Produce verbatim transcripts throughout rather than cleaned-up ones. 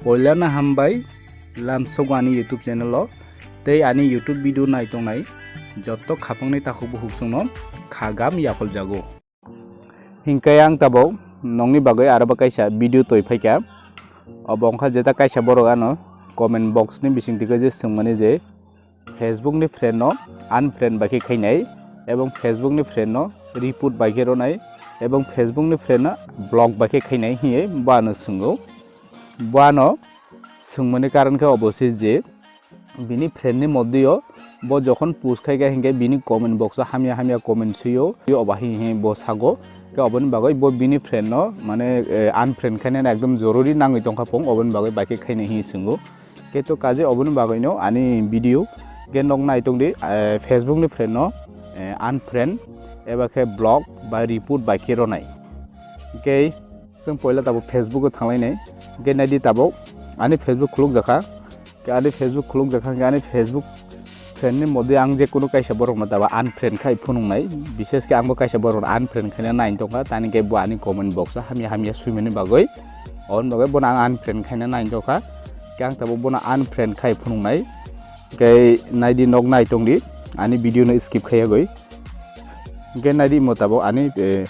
Poilano hambai lamsogo ani YouTube channel o tei ani YouTube video nai tongnai jotto khapangni takhukbo huksongno khagam yaphaljago. Hinkhe ang tabok nokni bagwi arobo kaisa video toi phaikha. Obo wngkha jeta kaisa borok ano comment box ni bisingtwi khe je swngmani je Facebook ni friend no unfriend bai khe khainai ebong Facebook ni friend no report bai khe ronai ebong Facebook ni friend no block bai khe khainai hiye bo ano swngw. Bo ano swngmani karon khe obo se je bini friend ni moddhe o bo jokhon post khai kha hinkhe bini comment box o hamya hamya comment swi o, obo hai hai bo sago. Khe oboni bagwi bo bini friend no mane, eh, unfriend khainani ekdom jorori nangwi tongkha pung, oboni bagwi bai khe khainai hinwi swngw. Khe to kaje oboni bagwino ani video khe nok nai tongdi, eh, Facebook ni friend no, eh, unfriend eba khe block ba report bai khe ronai. Khe chwng poila tabuk Facebook o thanglainai. Khe naidi tabuk ani Facebook khuluk jakha. Khe ani Facebook khuluk jakha, khe ani Facebook friend ni moddhe ang je kunu kaisa borok no tabuk unfriend khai phunuknai. Bishes khe angbo kaisa borok no unfriend khaina nai tongkha. Tani khe bo ani comment box o hamya hamya swimani bagwi. Oboni bagwi bono ang unfriend khaina nai tongkha. Khe ang tabuk bono unfriend khai phunuknai. Khe naidi nok nai tongdi. Ani video no skip khaiya gwi. Khe naidi mo tabuk ani, eh,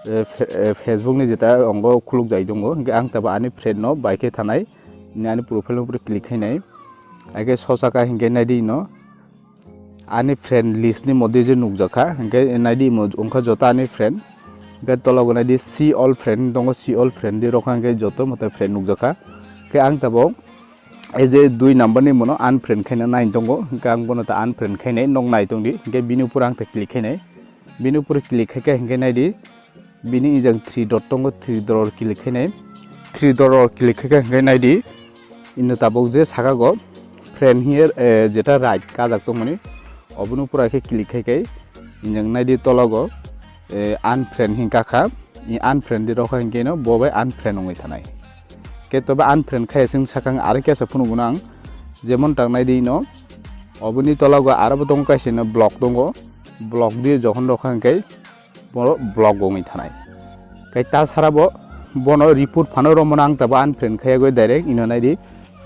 eh, fe-, eh, Facebook ni jeta ongo khuluk jai tongo. Khe ang tabuk ani friend no bai khe thanai. Ni ani profile no pura click khainai. Ake sosa ka hinkhe naidi no. Ani friend list ni moddhe je nukjakha, hinkhe naidi imo wngkha joto ani friend. Hinkhe tologo naidi see all friend tongo, see all friend di rokha hinkhe joto mote friend nukjakha. Khe ang tabuk ei je dui number ni mono unfriend khaina nai tongo, hinkhe ang bono ta unfriend khainai nok nai tongdi, hinkhe bini upor ang ta click khainai. Bini upor click khaikhe hinkhe naidi. Bini ijang three dot tongo, three dot click khainai. Three dot click khaikhe hinkhe naidi. Ino tabuk je saka go friend here, eh, jeta right kajak tongmani. Oboni pura khe click khaikhe. Ijang naidi tologo, eh, unfriend hinkha kha. I unfriend di rokha hinkhe no bo bai unfriend wngwi thanai. Khe tobe unfriend khai sing sakang aro kesa phunukgo ang. Jemon tang naidi ino. Oboni tologo aro bo tongo kaisa ino block tongo. Block di jokhon rokha hinkhe bo block wngwi thanai. Khe ta sara bo bono report phano romano ang tabuk unfriend khayagwi direct ino naidi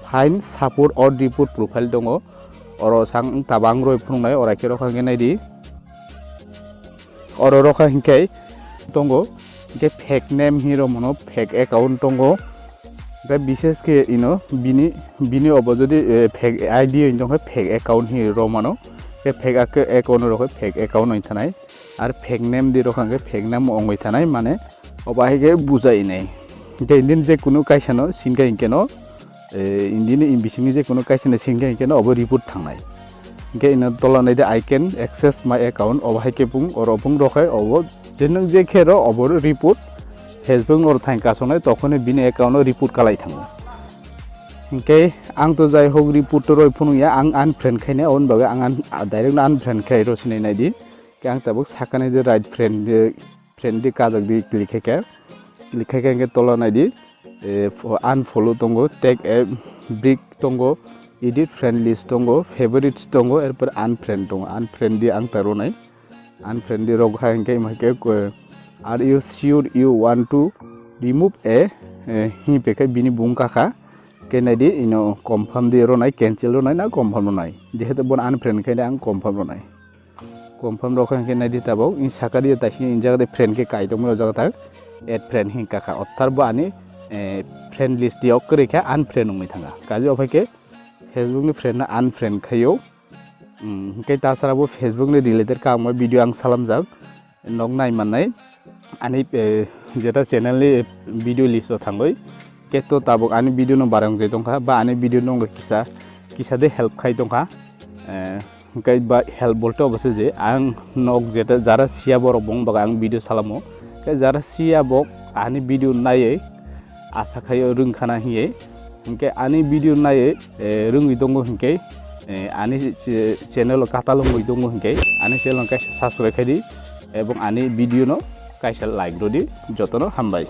find support or report profile tongo. Oro sang tabuk ang roi phunuknai oro khe rokha hinkhe naidi. Oro rokha hinkhe tongo hinkhe fake name hi romano fake account tongo. Hinkhe bishes khe ino bini, bini obo jodi, eh, fake I D hinwi tongkhe fake account hi romano. Khe fake ac-, account rokhe fake account wngwi thanai. Ar fake name di rokha hinkhe fake name wngwi thanai, mane obo hai khe bujai nai. Hinkhe indin je kunu kaisa no sinkha hinkhe no, eh, indin ni bisingni je kunu kaisa no sinkha hinkhe no obo report thangnai. Hinkhe ino tola naidi I can access my account, obo hai khe bung oro bung rokhe obo je nwng je khe ro obo report Facebook oro thang kasongnai tokhone bini account o report kalai thango. Hinkhe ang to jai hok report to roi phunukya, ang unfriend khainai, oboni bagwi ang un-, direct no unfriend khai rw sinai naidi. Khe ang tabuk sakani je right friend, je friend di kajak di click khaikha. Click khaikha hinkhe tola naidi, eh, fo-, unfollow tongo, tag a break tongo, edit friend list tongo, favorites tongo, erpor unfriend tongo. Unfriend di ang ta rwnai. Unfriend di rok hai hinkhe ima khe, eh, are you sure you want to remove a, eh, hi pekhe bini bung kakha. Khe naidi ino confirm di rwnai, cancel rwnai na confirm rwnai. Jehetu bono unfriend khainai ang confirm rwnai. Confirm rok hinkhe naidi tabuk, in saka di taisini in jaga de friend khe kai tongmani o jaga tak add friend hinkha kha. Orthat bo ani, eh, friend list di ok kwrwi kha unfriend wngwi thangkha. Kaji ophai khe Facebook ni friend no unfriend khaio. Hmm, hinkhe tasara bo Facebook ni related kha ang video ang salamjak. Nok nai mannai. Ani, eh, jeta channel ni video list o thangwi. Khe to tabuk ani video no barang je tongkha, ba ani video no kisa, kisa de help khai tongkha. Eh, Hinkhe ba help bolte obo se je ang nok jeta jara siya borok bong baga ang video salamo. Khe jara siya bok ani video naiye asa khaio rwngkhana hiye. Hinkhe ani video naiye, eh, rwngwi tongo hinkhe, eh, ani che-, channel o katal wngwi tongo hinkhe ani channel no kaisa subscribe khaidi ebong ani video no kaisa like rodi jotono hambai.